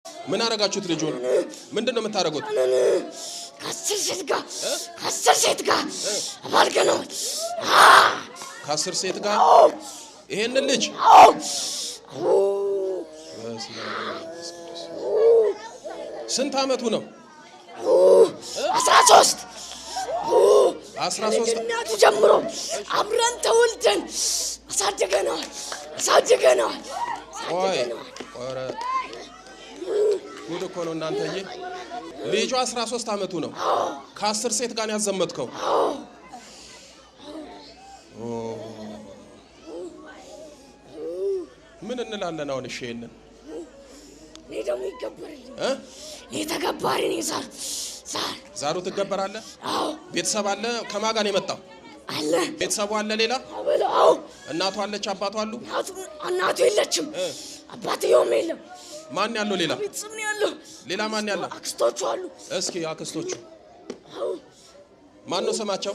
ምን አረጋችሁት? ልጁን ምንድን ነው የምታደርጉት? ከአስር ሴት ጋር፣ ከአስር ሴት ጋር አባልገነዋል። ከ10 ሴት ጋር ይሄንን ልጅ? በስመ አብ ወመንፈስ ቅዱስ። ስንት አመቱ ነው? 13። 13። ከልጅነቱ ጀምሮ አብረን ተወልደን አሳድገነዋል፣ አሳድገነዋል፣ ቆይ አሳድገነዋል። ኧረ ጉድ እኮ ነው እናንተዬ። ልጁ 13 አመቱ ነው። ከ10 ሴት ጋር ነው ያዘመትከው? ኦ፣ ምን እንላለን አሁን? እሺ ይሄንን እኔ ደግሞ ይገበርልኝ። እ እኔ ተገባሪ ነኝ። ዛር ዛር። ዛሩ ትገበራለህ? አዎ። ቤተሰብ አለ? ከማን ጋር ነው የመጣው? አለ። ቤተሰቡ አለ? ሌላ? አበለ አዎ። እናቱ አለች? አባቱ አሉ? እናቱ የለችም፣ አባትየውም የለም። ማን ያለው ሌላ? ቤተሰብ ነው ያለው። ሌላ ማን ያለው? አክስቶቹ አሉ። እስኪ አክስቶቹ ማን ነው ስማቸው?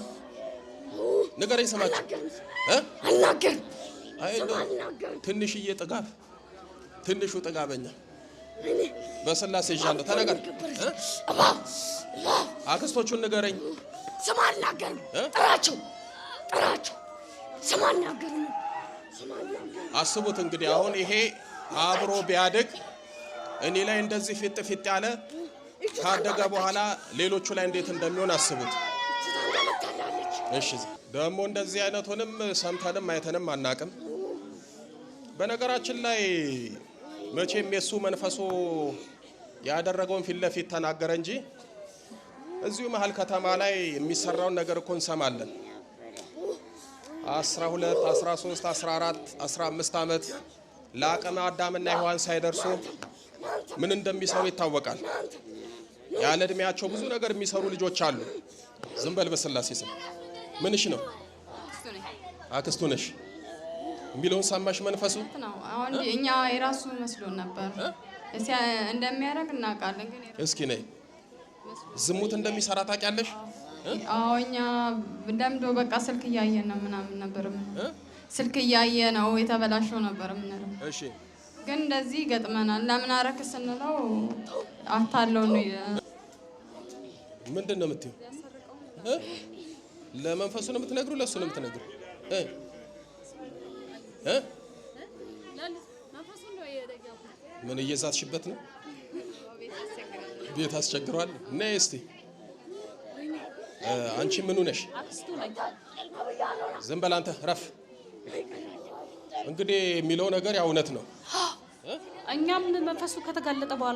ንገረኝ ስማቸው። አልናገርም። እ አልናገርም። አይ ስም እንደው አልናገርም። ትንሽዬ ጥጋብ፣ ትንሹ ጥጋበኛ እኔ በስላሴ ይዣለሁ። ተነገር እ? እባብ እባብ። አክስቶቹን ንገረኝ። ስም አልናገርም። እ? ጥራቸው ጥራቸው። ስም አልናገርም። ስም አልናገርም። አስቡት እንግዲህ አሁን ይሄ አብሮ ቢያድግ እኔ ላይ እንደዚህ ፊጥ ፊጥ ያለ ካደገ በኋላ ሌሎቹ ላይ እንዴት እንደሚሆን አስቡት። እጁ ታንገለታላለች። እሺ ደግሞ እንደዚህ አይነቱንም ሰምተንም አይተንም አናቅም። በነገራችን ላይ መቼም የሱ መንፈሱ ያደረገውን ፊት ለፊት ተናገረ እንጂ እዚሁ መሀል ከተማ ላይ የሚሰራውን ነገር እኮ እንሰማለን። 12፣ 13፣ 14፣ 15 ዓመት ለአቅመ አዳምና ሔዋን ሳይደርሱ ምን እንደሚሰሩ ይታወቃል። ያለ እድሜያቸው ብዙ ነገር የሚሰሩ ልጆች አሉ። ዝም በል በስላሴ ስም። ምንሽ ነው? አክስቱ ነሽ የሚለውን ሰማሽ? መንፈሱ ነው። አሁን እኛ የራሱ መስሎን ነበር። እንደሚያደርግ እናውቃለን፣ ግን እስኪ ነይ። ዝሙት እንደሚሰራ ታውቂያለሽ? አዎ እኛ ለምዶ በቃ ስልክ እያየን ነው ምናምን ነበር እ? ስልክ እያየ ነው የተበላሸው ነበር የምንለው። እሺ ግን እንደዚህ ይገጥመናል። ለምን አረክ ስንለው አታለው ነው ይላል። ምንድን ነው የምትይው? እ? ለመንፈሱ ነው የምትነግሩ? ለእሱ ነው የምትነግሩ? እ? እ? ምን እየዛትሽበት ነው? ቤት አስቸግሯል። ነይ እስቲ አንቺ ምኑ ነሽ? ዝም በል አንተ ረፍ። እንግዲህ የሚለው ነገር ያው እውነት ነው። እኛም መንፈሱ ከተጋለጠ በኋላ